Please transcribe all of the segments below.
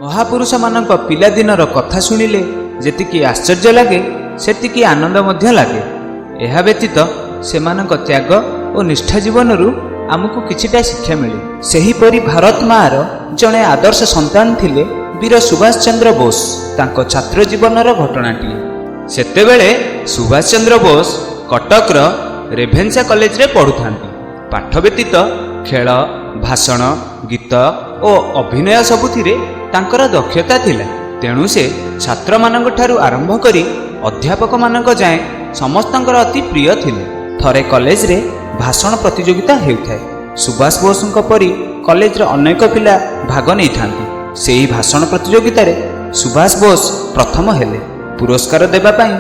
ମହାପୁରୁଷମାନଙ୍କ ପିଲାଦିନର କଥା ଶୁଣିଲେ ଯେତିକି ଆଶ୍ଚର୍ଯ୍ୟ ଲାଗେ, ସେତିକି ଆନନ୍ଦ ମଧ୍ୟ ଲାଗେ। ଏହା ବ୍ୟତୀତ ସେମାନଙ୍କ ତ୍ୟାଗ ଓ ନିଷ୍ଠା ଜୀବନରୁ ଆମକୁ କିଛିଟା ଶିକ୍ଷା ମିଳେ। ସେହିପରି ଭାରତ ମାଆର ଜଣେ ଆଦର୍ଶ ସନ୍ତାନ ଥିଲେ ବୀର ସୁଭାଷ ଚନ୍ଦ୍ର ବୋଷ। ତାଙ୍କ ଛାତ୍ର ଜୀବନର ଘଟଣାଟିଏ। ସେତେବେଳେ ସୁଭାଷ ଚନ୍ଦ୍ର ବୋଷ କଟକର ରେଭେନ୍ସା କଲେଜରେ ପଢ଼ୁଥାନ୍ତି। ପାଠ ବ୍ୟତୀତ ଖେଳ, ଭାଷଣ, ଗୀତ ଓ ଅଭିନୟ ସବୁଥିରେ ତାଙ୍କର ଦକ୍ଷତା ଥିଲା। ତେଣୁ ସେ ଛାତ୍ରମାନଙ୍କଠାରୁ ଆରମ୍ଭ କରି ଅଧ୍ୟାପକମାନଙ୍କ ଯାଏଁ ସମସ୍ତଙ୍କର ଅତି ପ୍ରିୟ ଥିଲେ। ଥରେ କଲେଜରେ ଭାଷଣ ପ୍ରତିଯୋଗିତା ହେଉଥାଏ। ସୁଭାଷ ବୋଷଙ୍କ ପରି କଲେଜର ଅନେକ ପିଲା ଭାଗ ନେଇଥାନ୍ତି। ସେହି ଭାଷଣ ପ୍ରତିଯୋଗିତାରେ ସୁଭାଷ ବୋଷ ପ୍ରଥମ ହେଲେ। ପୁରସ୍କାର ଦେବା ପାଇଁ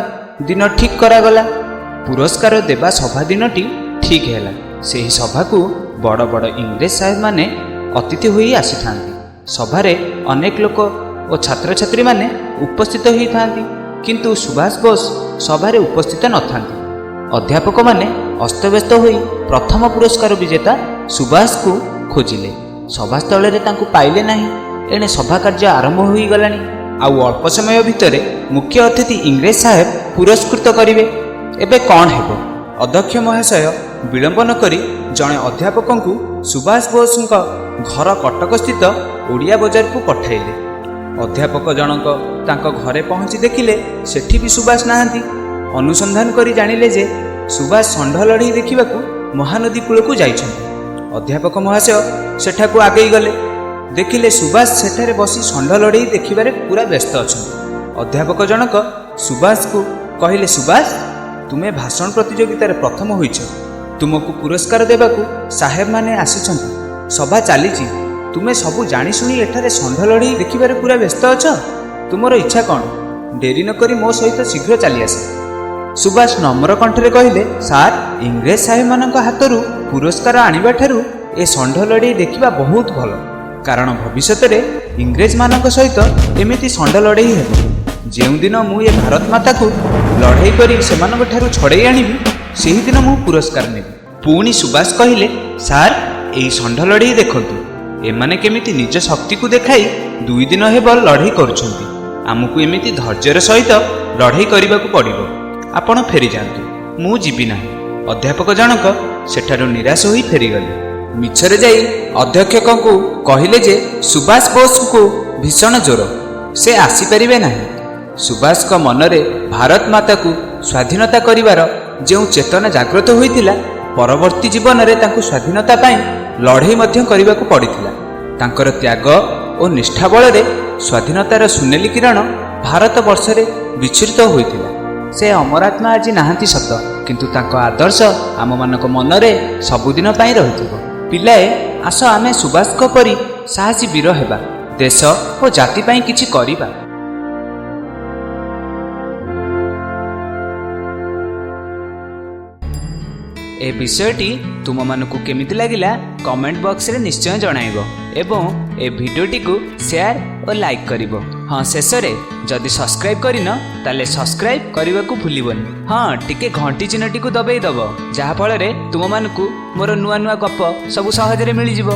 ଦିନ ଠିକ୍ କରାଗଲା। ପୁରସ୍କାର ଦେବା ସଭା ଦିନଟି ଠିକ୍ ହେଲା। ସେହି ସଭାକୁ ବଡ଼ ବଡ଼ ଇଂରେଜ ସାହେବମାନେ ଅତିଥି ହୋଇ ଆସିଥାନ୍ତି। ସଭାରେ ଅନେକ ଲୋକ ଓ ଛାତ୍ରଛାତ୍ରୀମାନେ ଉପସ୍ଥିତ ହୋଇଥାନ୍ତି, କିନ୍ତୁ ସୁଭାଷ ବୋଷ ସଭାରେ ଉପସ୍ଥିତ ନଥାନ୍ତି। ଅଧ୍ୟାପକମାନେ ଅସ୍ତବ୍ୟସ୍ତ ହୋଇ ପ୍ରଥମ ପୁରସ୍କାର ବିଜେତା ସୁଭାଷକୁ ଖୋଜିଲେ। ସଭାସ୍ଥଳରେ ତାଙ୍କୁ ପାଇଲେ ନାହିଁ। ଏଣେ ସଭା କାର୍ଯ୍ୟ ଆରମ୍ଭ ହୋଇଗଲାଣି, ଆଉ ଅଳ୍ପ ସମୟ ଭିତରେ ମୁଖ୍ୟ ଅତିଥି ଇଂରେଜ ସାହେବ ପୁରସ୍କୃତ କରିବେ। ଏବେ କ'ଣ ହେବ? ଅଧ୍ୟକ୍ଷ ମହାଶୟ ବିଳମ୍ବ ନ କରି ଜଣେ ଅଧ୍ୟାପକଙ୍କୁ ସୁଭାଷ ବୋଷଙ୍କ ଘର କଟକସ୍ଥିତ ଓଡ଼ିଆ ବଜାରକୁ ପଠାଇଲେ। ଅଧ୍ୟାପକ ଜଣକ ତାଙ୍କ ଘରେ ପହଞ୍ଚି ଦେଖିଲେ, ସେଠି ବି ସୁଭାଷ ନାହାନ୍ତି। ଅନୁସନ୍ଧାନ କରି ଜାଣିଲେ ଯେ ସୁଭାଷ ଷଣ୍ଢ ଲଢ଼େଇ ଦେଖିବାକୁ ମହାନଦୀ କୂଳକୁ ଯାଇଛନ୍ତି। ଅଧ୍ୟାପକ ମହାଶୟ ସେଠାକୁ ଆଗେଇ ଗଲେ। ଦେଖିଲେ, ସୁଭାଷ ସେଠାରେ ବସି ଷଣ୍ଢ ଲଢ଼େଇ ଦେଖିବାରେ ପୁରା ବ୍ୟସ୍ତ ଅଛନ୍ତି। ଅଧ୍ୟାପକ ଜଣକ ସୁଭାଷକୁ କହିଲେ, "ସୁଭାଷ, ତୁମେ ଭାଷଣ ପ୍ରତିଯୋଗିତାରେ ପ୍ରଥମ ହୋଇଛ। ତୁମକୁ ପୁରସ୍କାର ଦେବାକୁ ସାହେବମାନେ ଆସିଛନ୍ତି। ସଭା ଚାଲିଛି। ତୁମେ ସବୁ ଜାଣିଶୁଣି ଏଠାରେ ଷଣ୍ଢ ଲଢ଼େଇ ଦେଖିବାରେ ପୁରା ବ୍ୟସ୍ତ ଅଛ। ତୁମର ଇଚ୍ଛା କ'ଣ? ଡେରି ନକରି ମୋ ସହିତ ଶୀଘ୍ର ଚାଲି ଆସ।" ସୁଭାଷ ନମ୍ର କଣ୍ଠରେ କହିଲେ, "ସାର୍, ଇଂରେଜ ସାହେବମାନଙ୍କ ହାତରୁ ପୁରସ୍କାର ଆଣିବା ଠାରୁ ଏ ଷଣ୍ଢ ଲଢ଼େଇ ଦେଖିବା ବହୁତ ଭଲ। କାରଣ ଭବିଷ୍ୟତରେ ଇଂରେଜମାନଙ୍କ ସହିତ ଏମିତି ଷଣ୍ଢ ଲଢ଼େଇ ହେବ। ଯେଉଁଦିନ ମୁଁ ଏ ଭାରତ ମାତାକୁ ଲଢ଼େଇ କରି ସେମାନଙ୍କ ଠାରୁ ଛଡ଼େଇ ଆଣିବି, ସେହିଦିନ ମୁଁ ପୁରସ୍କାର ନେବି।" ପୁଣି ସୁଭାଷ କହିଲେ, "ସାର୍, ଏହି ଷଣ୍ଢ ଲଢ଼େଇ ଦେଖନ୍ତୁ। ଏମାନେ କେମିତି ନିଜ ଶକ୍ତିକୁ ଦେଖାଇ 2 ଦିନ ହେବ ଲଢ଼େଇ କରୁଛନ୍ତି। ଆମକୁ ଏମିତି ଧୈର୍ଯ୍ୟର ସହିତ ଲଢ଼େଇ କରିବାକୁ ପଡ଼ିବ। ଆପଣ ଫେରିଯାଆନ୍ତୁ, ମୁଁ ଯିବି ନାହିଁ।" ଅଧ୍ୟାପକ ଜଣକ ସେଠାରୁ ନିରାଶ ହୋଇ ଫେରିଗଲେ। ମିଛରେ ଯାଇ ଅଧ୍ୟକ୍ଷକଙ୍କୁ କହିଲେ ଯେ ସୁଭାଷ ବୋଷଙ୍କୁ ଭୀଷଣ ଜ୍ୱର, ସେ ଆସିପାରିବେ ନାହିଁ। ସୁଭାଷଙ୍କ ମନରେ ଭାରତ ମାତାକୁ ସ୍ୱାଧୀନତା କରିବାର ଯେଉଁ ଚେତନା ଜାଗ୍ରତ ହୋଇଥିଲା, ପରବର୍ତ୍ତୀ ଜୀବନରେ ତାଙ୍କୁ ସ୍ୱାଧୀନତା ପାଇଁ ଲଢ଼େଇ ମଧ୍ୟ କରିବାକୁ ପଡ଼ିଥିଲା। ତାଙ୍କର ତ୍ୟାଗ ଓ ନିଷ୍ଠା ବଳରେ ସ୍ୱାଧୀନତାର ସୁନେଲି କିରଣ ଭାରତ ବର୍ଷରେ ବିଚ୍ଛୁରିତ ହୋଇଥିଲା। ସେ ଅମରାତ୍ମା ଆଜି ନାହାନ୍ତି ସତ, କିନ୍ତୁ ତାଙ୍କ ଆଦର୍ଶ ଆମମାନଙ୍କ ମନରେ ସବୁଦିନ ପାଇଁ ରହିଥିବ। ପିଲାଏ, ଆସ ଆମେ ସୁଭାଷଙ୍କ ପରି ସାହସୀ ବୀର ହେବା, ଦେଶ ଓ ଜାତି ପାଇଁ କିଛି କରିବା। ଏ ବିଷୟଟି ତୁମମାନଙ୍କୁ କେମିତି ଲାଗିଲା, କମେଣ୍ଟ ବକ୍ସରେ ନିଶ୍ଚୟ ଜଣାଇବ ଏବଂ ଏ ଭିଡ଼ିଓଟିକୁ ସେୟାର ଓ ଲାଇକ୍ କରିବ। ହଁ, ଶେଷରେ ଯଦି ସବସ୍କ୍ରାଇବ୍ କରିନ, ତାହେଲେ ସବସ୍କ୍ରାଇବ୍ କରିବାକୁ ଭୁଲିବନି। ହଁ, ଟିକେ ଘଣ୍ଟି ଚିହ୍ନଟିକୁ ଦବେଇ ଦେବ, ଯାହାଫଳରେ ତୁମମାନଙ୍କୁ ମୋର ନୂଆ ନୂଆ ଗପ ସବୁ ସହଜରେ ମିଳିଯିବ।